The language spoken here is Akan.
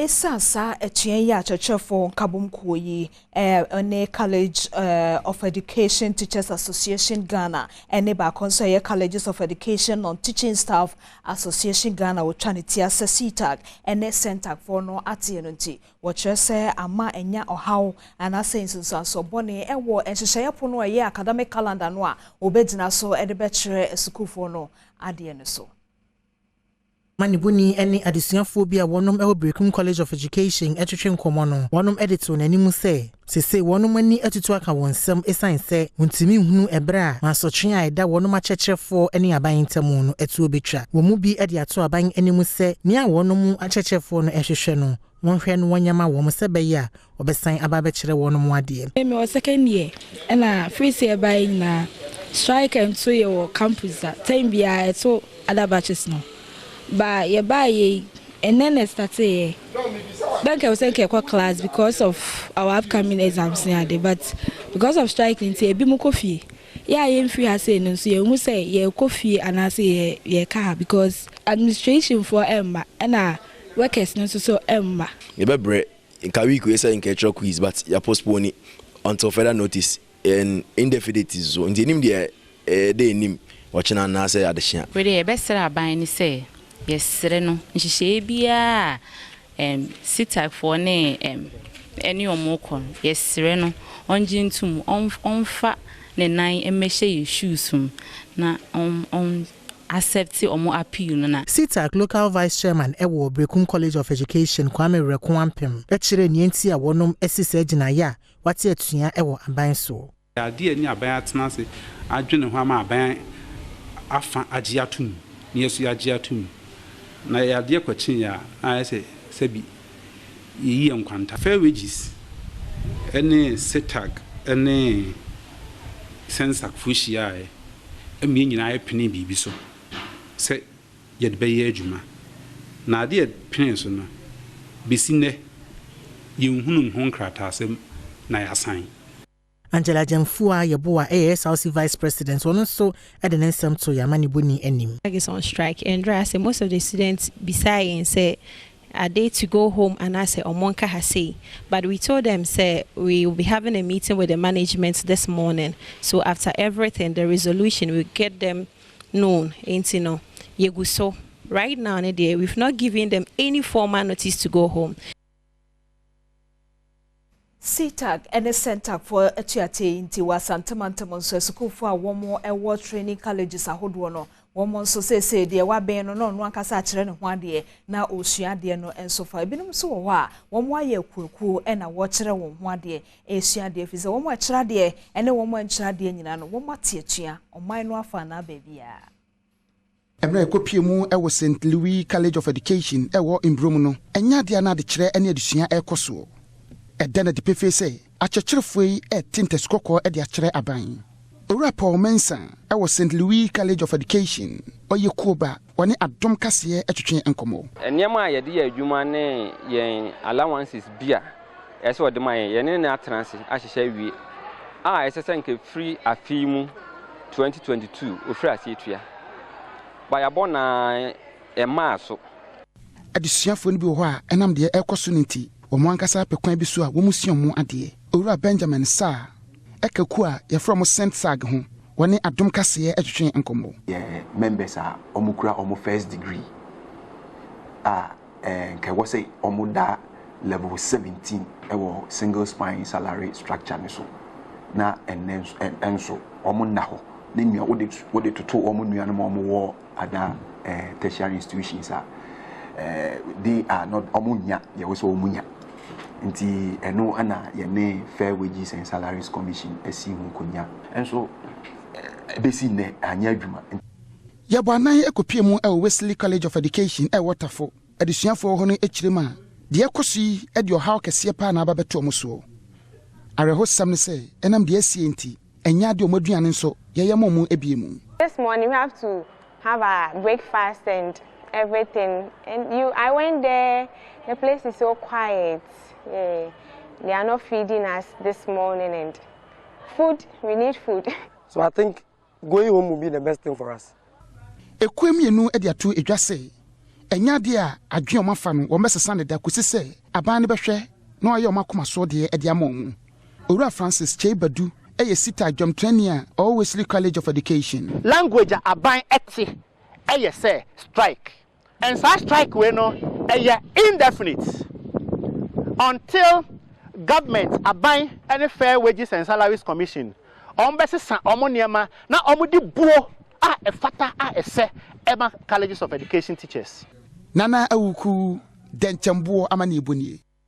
Ɛsiane saa atua yi a akyerɛkyerɛfoɔ nkabom kuo yi ne College of Education Teachers Association Ghana ne baako nso ɛyɛ Colleges of Education Non-Teaching Staff Association Ghana, wɔtwa ne ti asɛ CETAG ne CENTAG foɔ no ateɛ no nti, wɔkyerɛ sɛ ama ɛnya ɔhaw anaasɛ nsunsuansoɔ bɔne ɛwɔ nhyehyɛeɛ pono a ɛyɛ academic calendar no a wɔbɛgyina so de bɛkyerɛ sukuufoɔ no adeɛ no so. Manebuni ne adesuafoɔ bi a wɔnom wɔ Berekum College of Education twetwe nkɔmmɔ no, wɔnom de too n'anim sɛ sese wɔnom ani atutu aka wɔn nsam ɛsiane sɛ wɔntumi nhunu ɛberɛ a mansotwe a ɛda wɔnom akyerɛkyerɛfoɔ ne aban ntam no atuo bɛtwa. Wɔn mu bi de ato aban anim sɛ nea wɔnom akyerɛkyerɛfoɔ no hwehwɛ no, wɔnhwɛ no wɔnyɛma wɔn sɛ bɛyɛ a wɔbɛsan aba abɛkyerɛ wɔnom adeɛ. Mewɔ second year, ɛna firi sɛ ɛbaeɛ nyinaa strike nso yɛ wɔ campus a time biara ɛto other batches no ba yɛbaa yɛ ɛnɛ na starteɛ dɛn kɛ sɛ nkɛkɔ class because of our upcoming exams ne ade, but because of strike nti ebi mu kɔ fie. Yɛ a yɛmfiri ha sei no nso, yɛhu sɛ yɛkɔ fie anaasɛ yɛka ha because administration foɔ ɛmma, ɛna workers no nso so ɛmma. Yɛbɛbrɛ nka week wei sɛ nka ɛtwerɛ quiz, but yɛ postpone until further notice and indefinite, so nti enim deɛ ɛde enim ɔkyena anaasɛ adehyea. Wede yɛbɛsrɛ aban ne sɛ yɛsrɛ no nhyehyɛeɛ biara a CETAGfoɔ ne ɛne ɔmo kɔ no, yɛsrɛ no ɔngye ntom, ɔmfa ne nan mmɛhyɛ yɛ shoes mu na ɔn accept ɔmo appeal no na. CETAG local vice chairman ɛwɔ Berekum College of Education, Kwame Rɛko Ampem, ɛkyerɛ nea nti a wɔnom asi saa gyinaeɛ a wate atua ɛwɔ aban soɔ. Adeɛ ni aban atena ase adwene ho ama aban afa agye atom ne yɛso yɛagye atom na yɛ adeɛ kɔkye a na ayɛ sɛ sɛbi yɛyi yɛ nkwanta. Fair Wages ɛne CETAG ɛne CENTSAG fo hyiaeɛ ɛma yɛn nyinaa yɛpene biribi so sɛ yɛde bɛyɛ adwuma, na adeɛ pene so no, bɛsi nnɛ yɛnhunu ho nkrataasɛm na yɛasan. Angela Gyamfua Yɛboa ɛyɛ SRC vice president, ɔno nso de ne nsɛm to yɛ amanebɔni anim. Is on strike and sɛ most of the students beside and say, are they to go home and say ɔmo nka ha sei? But we told them sɛ we will be having a meeting with the management this morning, so after everything, the resolution we get them known. Nti no yɛgu so right now ne deɛ, we've not given them any formal notice to go home. CETAG ne CENTAG foɔ atuate nti, wɔ Asantemantam nso, asukuufoɔ a wɔn wɔ training colleges ahodoɔ no, wɔn nso seesei deɛ wabɛn no na ɔno ankasa akyerɛ ne ho adeɛ na ɔresua adeɛ no nso fa. Ebinom nso wɔ hɔ a wɔn ayɛ akuokuo ɛna wɔrekyerɛ wɔn ho adeɛ, ɛresua adeɛ, fi sɛ wɔn akyerɛ adeɛ ɛne wɔn ankyerɛ adeɛ nyinaa no, wɔn ate atua ɔman no afa anaa baabiara. Mmerɛ ɛkɔpie mu ɛwɔ St Louis College of Education ɛwɔ Mburom no, ɛnyɛ adeɛ no adekyerɛ ne adesua ɛrekɔ soɔ. Ɛda no adi pefee sɛ akyerɛkyerɛfoɔ yi ɛte ntɛsukɔkɔɔ de akyerɛ aban. Owura Paul Mensa ɛwɔ St Louis College of Education, ɔyɛ kuoba, wɔne Adom Kaseɛ atwetwe nkɔmmɔ. Nneɛma a yɛde yɛ adwuma ne yɛn allowances bi a ɛsɛ wɔde ma yɛn, yɛne ne atena ase ahyehyɛ awie a ɛsɛ sɛ nka firi afe mu 2022 ofiri aseɛ tua ba yɛabɔ na ɛmaa so. Adesuafoɔ no bi wɔ hɔ a ɛnam deɛ ɛrekɔ so no nti, wɔn ankasa apɛ kwan bi so a wɔn sua wɔn adeɛ. Owura Benjamin Saa ɛka kuo a yɛfrɛ mo CENTSAG ho, wɔne Adom Kaseɛ atwetwe nkɔmmɔ. Yɛ members a wɔn kura wɔn first degree a nka ɛwɔ sɛ wɔn da level 17 ɛwɔ single spine salary structure ne so, na ɛnɛ nso wɔn nna hɔ ne nua wode toto wɔn nuanom a wɔn wɔ other tertiary institutions a they are not, wɔn nya deɛ ɛwɔ sɛ wɔn nya. Nti ɛno ɛna yɛne Fair Wages and Salaries Commission asi ho nkonnwa nso, ɛbɛsi nnɛ anyɛ adwuma. Yɛbɔ anan akɔpie mu ɛwɔ Wesley College of Education ɛwɔ Tafo. Adesuafoɔ hɔ no akyire mu a deɛ ɛkɔ so yi de ɔhaw kɛseɛ paa na aba bɛto ɔmo soɔ. Awerɛhosɛm ne sɛ ɛnam deɛ asie nti, ɛnyɛ adeɛ ɔmo aduane nso yɛyɛ ma ɔmo ebie mu. This morning we have to have our breakfast and everything, and you I went there, the place is so quiet. Yeah, they are not feeding us this morning, and food, we need food. So I think going home will be the best thing for us. Ekuo mmienu de ato edwa sɛ Ɛnyɛ adeɛ a adwene a wɔafa no wɔbɛsesa no da kɔsi sɛ aban no bɛhwɛ na wɔayɛ wɔn akoma soɔ deɛ de ama wɔn. Owura Francis Kyei Badu yɛ CETAG dwamtenani a ɔwɔ Wesley College of Education. Language a aban te yɛ sɛ strike and saa strike wei no ɛyɛ indefinite until government, aban ne Fair Wages and Salaries Commission wɔn bɛsesa wɔn nneɛma na wɔn de buo a ɛfata a ɛsɛ ɛma colleges of education teachers. Nana Awuku Dɛnkyɛmboɔ amanneɛbɔ nie.